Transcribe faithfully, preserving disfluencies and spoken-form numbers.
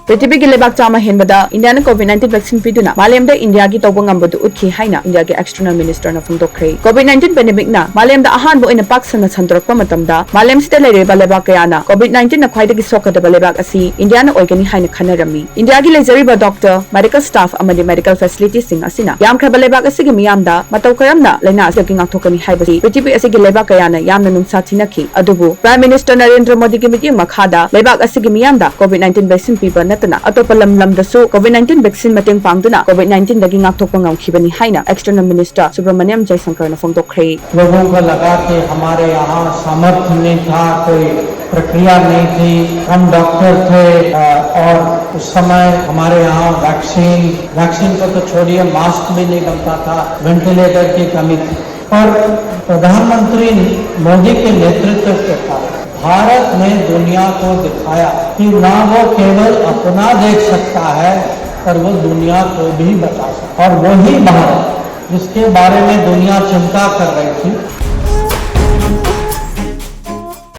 ꯄ꯭ꯔꯤꯊꯤꯕꯤꯒꯤ ꯂꯩꯕꯥꯛ ꯆꯥꯝꯃ ꯍꯦꯟꯕꯗ ꯏꯟꯗꯤꯌꯥꯅ ꯀꯣꯚꯤꯗ ꯅꯥꯏꯟꯇꯤꯟ ꯚꯦꯛꯁꯤꯟ ꯄꯤꯗꯨꯅ ꯃꯥꯂꯦꯝꯗ ꯏꯟꯗꯤꯌꯥꯒꯤ ꯇꯧꯕ ꯉꯝꯕꯗꯨ ꯎꯠꯈꯤ ꯍꯥꯏꯅ ꯏꯟꯗꯤꯌꯥꯒꯤ ꯑꯦꯛꯁꯇꯔꯅꯦꯜ ꯃꯤꯅꯤꯁꯇꯔꯅ ꯐꯣꯡꯗꯣꯛꯈ꯭ꯔꯦ꯫ ꯀꯣꯚꯤꯗ ꯅꯥꯏꯟꯇꯤꯟ ꯄꯦꯟꯗꯦꯃꯤꯛꯅ ꯃꯥꯂꯦꯝꯗ ꯑꯍꯥꯟꯕ ꯑꯣꯏꯅ ꯄꯥꯛ ꯁꯟꯅ ꯁꯟꯗꯣꯔꯛꯄ ꯃꯇꯝꯗ ꯃꯥꯂꯦꯝꯁꯤꯗ ꯂꯩꯔꯤꯕ ꯂꯩꯕꯥꯛ ꯀꯌꯥꯅ ꯀꯣꯚꯤꯗ ꯅꯥꯏꯟꯇꯤꯟꯅ ꯈ꯭ꯋꯥꯏꯗꯒꯤ ꯁꯣꯛꯀꯗꯕ ꯂꯩꯕꯥꯛ ꯑꯁꯤ ꯏꯟꯗꯤꯌꯥꯅ ꯑꯣꯏꯒꯅꯤ ꯍꯥꯏꯅ ꯈꯟꯅꯔꯝꯃꯤ꯫ ꯏꯟꯗꯤꯌꯥꯒꯤ ꯂꯩꯖꯔꯤꯕ ꯗꯣꯛꯇꯔ, ꯃꯦꯗꯤꯀꯦꯜ ꯁ꯭ꯇꯥꯐ ꯑꯃꯗꯤ ꯃꯦꯗꯤꯀꯦꯜ ꯐꯦꯁꯤꯂꯤꯇꯤꯁꯤꯡ ꯑꯁꯤꯅ ꯌꯥꯝꯈ꯭ꯔꯕ ꯂꯩꯕꯥꯛ ꯑꯁꯤꯒꯤ ꯃꯤꯌꯥꯝꯗ ꯃꯇꯧ ꯀꯔꯝꯅ ꯂꯥꯏꯅꯥ ꯑꯁꯤꯗꯒꯤ ꯉꯥꯛꯊꯣꯛꯀꯅꯤ ꯍꯥꯏꯕꯁꯤ ꯄ꯭ꯔꯤꯊꯤꯕꯤ ꯑꯁꯤꯒꯤ ꯂꯩꯕꯥꯛ ꯀꯌꯥꯅ ꯌꯥꯝꯅ ꯅꯨꯡꯁꯥ ꯊꯤꯅꯈꯤ꯫ ꯑꯗꯨꯕꯨ ꯄ꯭ꯔꯥꯏꯝ ꯃꯤꯅꯤꯁꯇꯔ ꯅꯔꯦꯟꯗ꯭ꯔ ꯃꯣꯗꯤꯒꯤ ꯃꯤꯠꯌꯦꯡ ꯃꯈꯥꯗ ꯂꯩꯕꯥꯛ ꯑꯁꯤꯒꯤ ꯃꯤꯌꯥꯝꯗ ꯀꯣꯚꯤꯗ ꯅꯥꯏꯟꯇꯤꯟ ꯚꯦꯛꯁꯤꯟ ꯄꯤꯕ ꯅꯠꯇꯅ ꯑꯇꯣꯞꯄ ꯂꯝ ꯂꯝꯗꯁꯨ ꯀꯣꯚꯤꯗ ꯅꯥꯏꯟꯇꯤꯟ ꯚꯦꯛꯁꯤꯟ ꯃꯇꯦꯡ ꯄꯥꯡꯗꯨꯅ ꯀꯣꯚꯤꯗ ꯅꯥꯏꯟꯇꯤꯟꯗꯒꯤ ꯉꯥꯛꯊꯣꯛꯄ ꯉꯝꯈꯤꯕꯅꯤ ꯍꯥꯏꯅ ꯑꯦꯛꯁꯇꯔꯅꯦꯜ ꯃꯤꯅꯤꯁꯇꯔ ꯁꯨꯕ꯭ꯔꯃꯅꯤꯌꯝ ꯖꯌꯁꯪꯀꯔꯅ ꯐꯣꯡꯗꯣꯛꯈ꯭ꯔꯦ꯫ लोगों को लगा कि हमारे यहाँ सामर्थ्य नहीं था, कोई प्रक्रिया नहीं थी, कम डॉक्टर थे, अ, और उस समय हमारे यहाँ वैक्सीन वैक्सीन को तो छोड़िए, मास्क भी नहीं बनता था, वेंटिलेटर की कमी थी। पर प्रधानमंत्री मोदी के नेतृत्व के कारण भारत ने दुनिया को दिखाया कि ना वो केवल अपना देख सकता है, पर वो दुनिया को भी बचा सकता है। और वही भारत, जिसके बारे में दुनिया चिंता कर रही थी,